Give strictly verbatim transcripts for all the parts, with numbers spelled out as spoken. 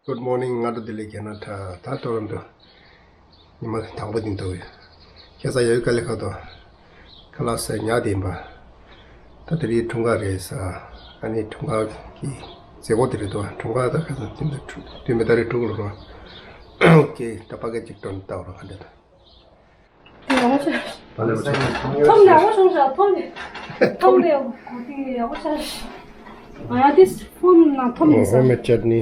Good morning. ང་ཚོ་འདི་ལས་རྒྱལ་ན་ད་ད་ཐོ་རོན་ཊོ་ཉི་མ་དང་པོ་འདི་འདུག་ཁ་སང་ཡ་ཡུ་ཀ་ལེ་ཁ་དོ་ཁ་ལག་ཟས་ཉལ་བསྡད་ཡིན་པ། ད་དེ་རིང་འཁྲུངས་སྐར་རེད་ས། ཨ་ནི་འཁྲུངས་སྐར་གྱི་མཛད་སྒོ་དེ་རེད་དོ། འཁྲུངས་སྐར་ད་ཁ་སང་དེ་འདྲ་དུས་མེད་ད་རེད་དྲུག་ལོ་རོ། ཀྱེ་ད་པ་ཀེ་ཅིག་སྤྲོད་ནས་ལྟ་བ་རོ་ག་འདྲ་དོ། དེ་ཡག་པོ་ཆགས། ཐོམ་ནས་ཡག་པོ་བྱུང་ཤག་ཐོམ་ནས། ཐོམ་ནས་གོ་དེ་ཡག་པོ་ཆགས། ང་ཡང་དེ་ཕོན་ནང་ཐོམ་ནས་ཧོམ་མེད་ཅེ་ནི།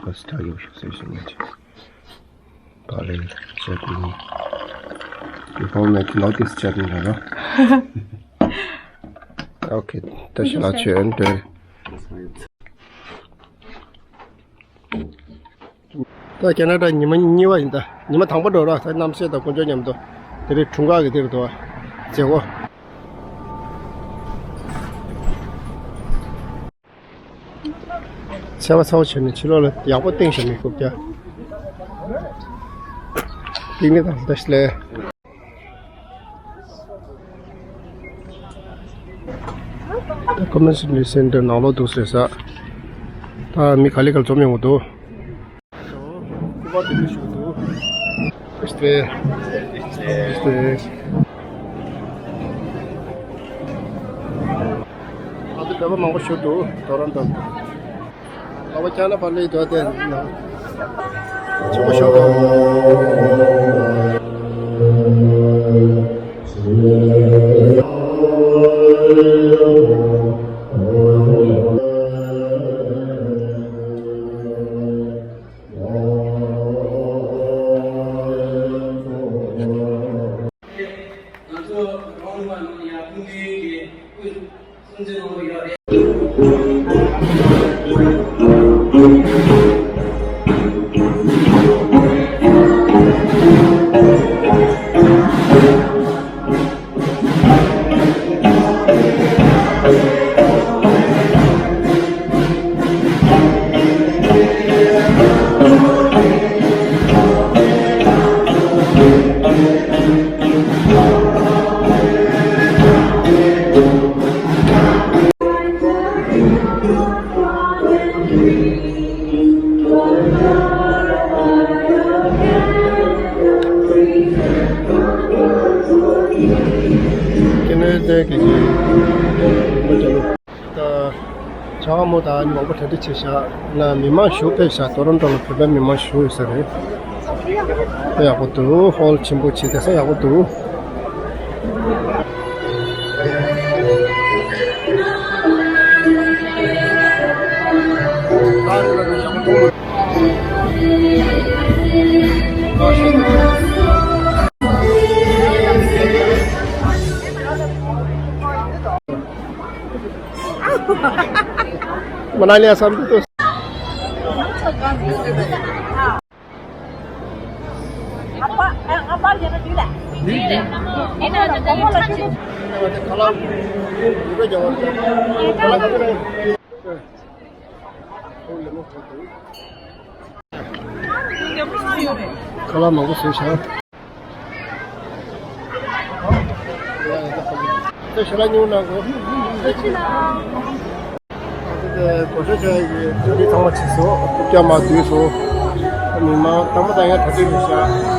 ག་སི་ཐག་ཡོད་ཤག་ཟེར་ཞིག་མ་ཅིག་པ་ལེ་ཅེ་ནི། ཧོམ་མེད་ནོ་ཊིས་ཅེ་ནི་ར་ར། ཨོ་ཁེ། ད་ཞིག་ལ་ཆོས་ཨན་དེ། ད་ཁེ་ན་ཌ་ཉི་མ་གཉིས་པ་ཡིན། ད་ཉི་མ་དང་པོ་འགྲོ་ར། ད་རྣམ་ཤེས་དང་དཀོན་མཆོག་མཉམ་དུ་དེ་རིང་འཁྲུངས་སྐར་གྱི་དེ་རུ་འགྲོ་བ་མཛད་སྒོ། ཚ་བ་ཚ་བོ་བྱས་ནས་ཕྱི་ལོགས་ལ་ཡག་པོ་བཏིང་བཞག་མི་ཁུག་ཀྱ། པིག་ནི་དང་ད་ཤི་ལེ། ད་ཀོ་མུ་ནི་ཊི་སེན་ཊར་ནང་ལོགས་འདུག་ཟེར་ས། ད་མི་ག་ལེ་ག་ལེ་འཛོམས་ཡོང་གི་འདུག་སྐུ་པར་དེ་འདྲ་ཞིག་འདུག་སྟེ། སྟེ། ང་ཚོ་བོད་པ་མང་པོ་ཞིག་འདུག་ཐོ་རོན་ཊོ། ལོ་བ་ཅག་ན་པ་ལེ་དོ་དེ་ན། ཆེན་པོ་ཤོག་དང་། ང་ཚོ་རོང་ནུབ་ནང་ཡང་སྐུ་མདུན་གྱི་སྐུ་སྲུང་བརྩི་གནང་གི་ཡོད་རེད། ཀྱེ་ནེ་ཏེ་ཀེ་ཇི། ད་ཇག་མོ་དང་མང་པོ་གྲ་སྒྲིག་བྱས་ཤག་ན་མི་མང་ཞུ་ཕེབས་ཤག་ཐོ་རོན་ཊོ་ལ་བོད་པའི་མི་མང་ཞུ་ཡོད་ས་རེད། ཡག་པོ་འདུག་ཧོལ་ཆེན་པོ་བྱས་བསྡད་ས་ཡག་པོ་འདུག་མ་ན་ལི་ཡ་སམ་དུ། ཁ་ལག་མང་པོ་བཟོས་ཤག་ད་ཞལ་ལག་ཉོ་གནང་དགོས། ད་གོ་ཤ་ཆ་ཡི་དེ་ཚང་མ་བྱས་སོང་། རྐུབ་བཀྱག་མ་བསྡུས་སོང་། མི་མང་དང་པོ་དང་ཡང་གྲ་སྒྲིག་རེད་ཤག་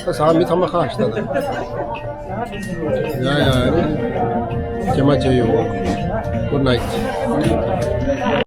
ད་ཟ་མི་ཚང་མ་ཁ་ཤི་ད་ད། ཡ་ཡ། ཁྱེད་མ་བྱེད་ཡོང་། Good night།